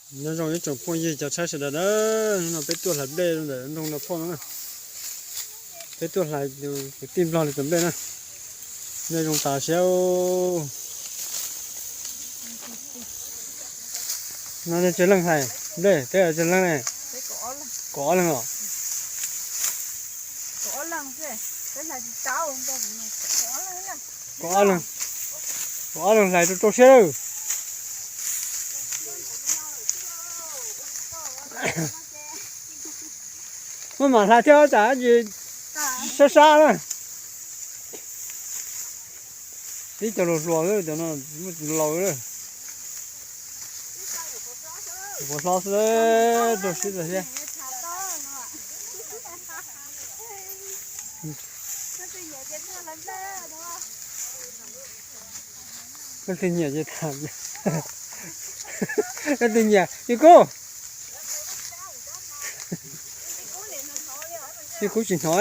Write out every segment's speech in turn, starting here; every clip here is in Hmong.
Nyob zoo ib tsoom phooj ywg cov saib sawv daws na, hnub no peb tuaj hlais nplej rau ntawm nroog Nag Phoj no na. Peb tuaj hlais tus kwv tij Nplog li tus nplej na. Nplej zoo tas siab. No nej tsawg leej hlais nplej, peb tsawg leej ne? Kaum ob leeg os. Kaum ob leeg, kaum ob leeg hlais rau rau siab lawm. Muab mam hlais thiab tsam sab sab na. Ib co hluas hluas, cov no muaj laus lawm. Kuv hlob xwb, rau siab tas thiab. Leej twg nyiam ces tham. Leej twg nyiam, Yij Kub. Yij Kub tsis hnov,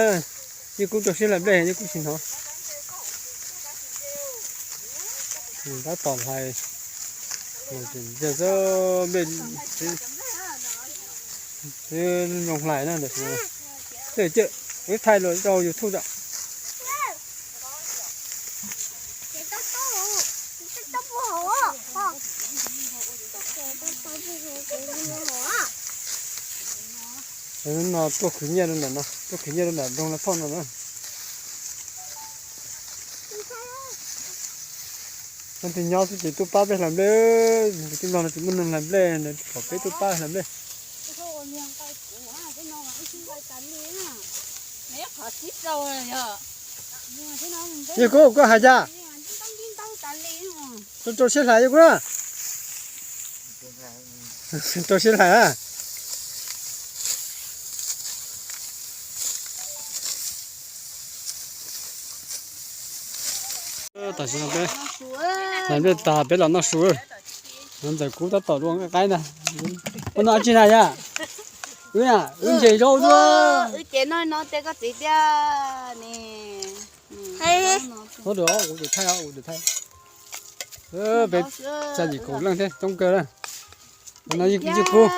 Yij Kub rau siab hlais nplej, Yij Kub tsis hnov. Tab tom hlais, ntsia xwb, nplej zoo hlais na ntawm. Wb thaij los rau YouTube. No tuaj khwv nyiaj rau ntawm no, tuaj khwv nyiaj rau ntawm nroog Nag Phoj no na. Leej twg nyob xwb ces tuaj pab peb hlais nplej, kwv tij Nplog no tsis muaj neeg hlais nplej, pom peb tuaj pab hlais nplej. Yij Kub, koj hais cas? Rau rau siab hlais Yij Kub na. Rau siab hlais na. Tam sim no peb hlais nplej tas peb los noj su. No Ntxawm Kub tab tom dua nqaij qaib ntag. Koj noj dab tsi na yom? Wb na, wb ntses zaub dua. Wb ces no no tias koj txiv tiag ne. Ub, kuv tus thaij, kuv tus thaij. Peb txog yim kaum leej thiab, coob kawg na. No Yij Kub.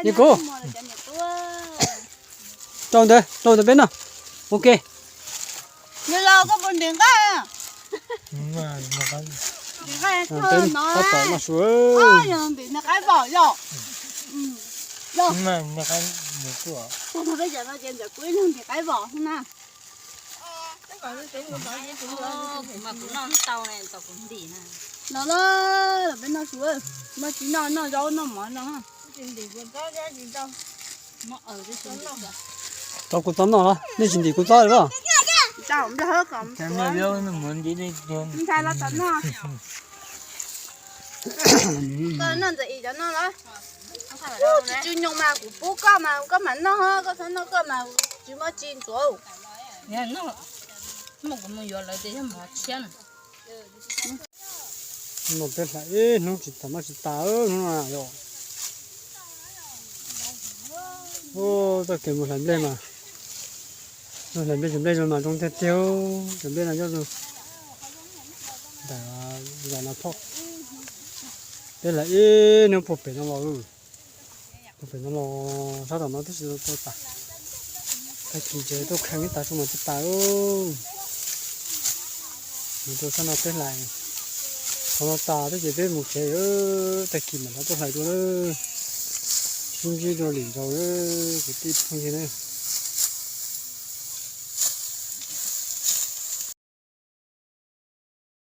Yij Kub. Rau ntawd, rau ntawd peb noj. Ok. Nws los koj puas ntim nqaij? Ntim nqaij no. Tab tom noj su. Ntim nqaij vom yom. Kuv no ces ntawm kuv ib leeg ntim nqaij vom xwb na. Kuv mas kuv noj tau ne, tos kuv ntim na. Los los, los peb noj su, noj tsis noj, noj zaub noj mov no. Tau kuv txob noj los nej tsis ntim kuv txob li los? Ntxhais los tom noj. Koj noj ntxawm is cov no los? Tsis tsw nyoos mas kuv pub koj mas koj mam noj, koj txhob noj koj mas tsis muaj tsis ntxuav. Mus kuv mus yuav lawv tias yog mov tshiab na. No peb hlais ib hnub tsis tas noj tsis tas hnub no yom. Txoj kev mus hlais nplej mas, mus hlais nplej, cov nplej zoo mas zoo tiag tiag, cov nplej no nyob zoo ntawm zos Nag Phoj. Peb hlais ib hnub puag pem no los, puag pem no los sab tom no twb tsis tau tas. Tag kis ces tuaj kheev ib tag tso mas twb tas. Mus rau sab no peb hlais, qhov no tas thiab ces peb mus tsev. Tag kis mam rov tuaj hlais dua na. Sib ntsib dua lwm zaus kwv tij phooj ywg na.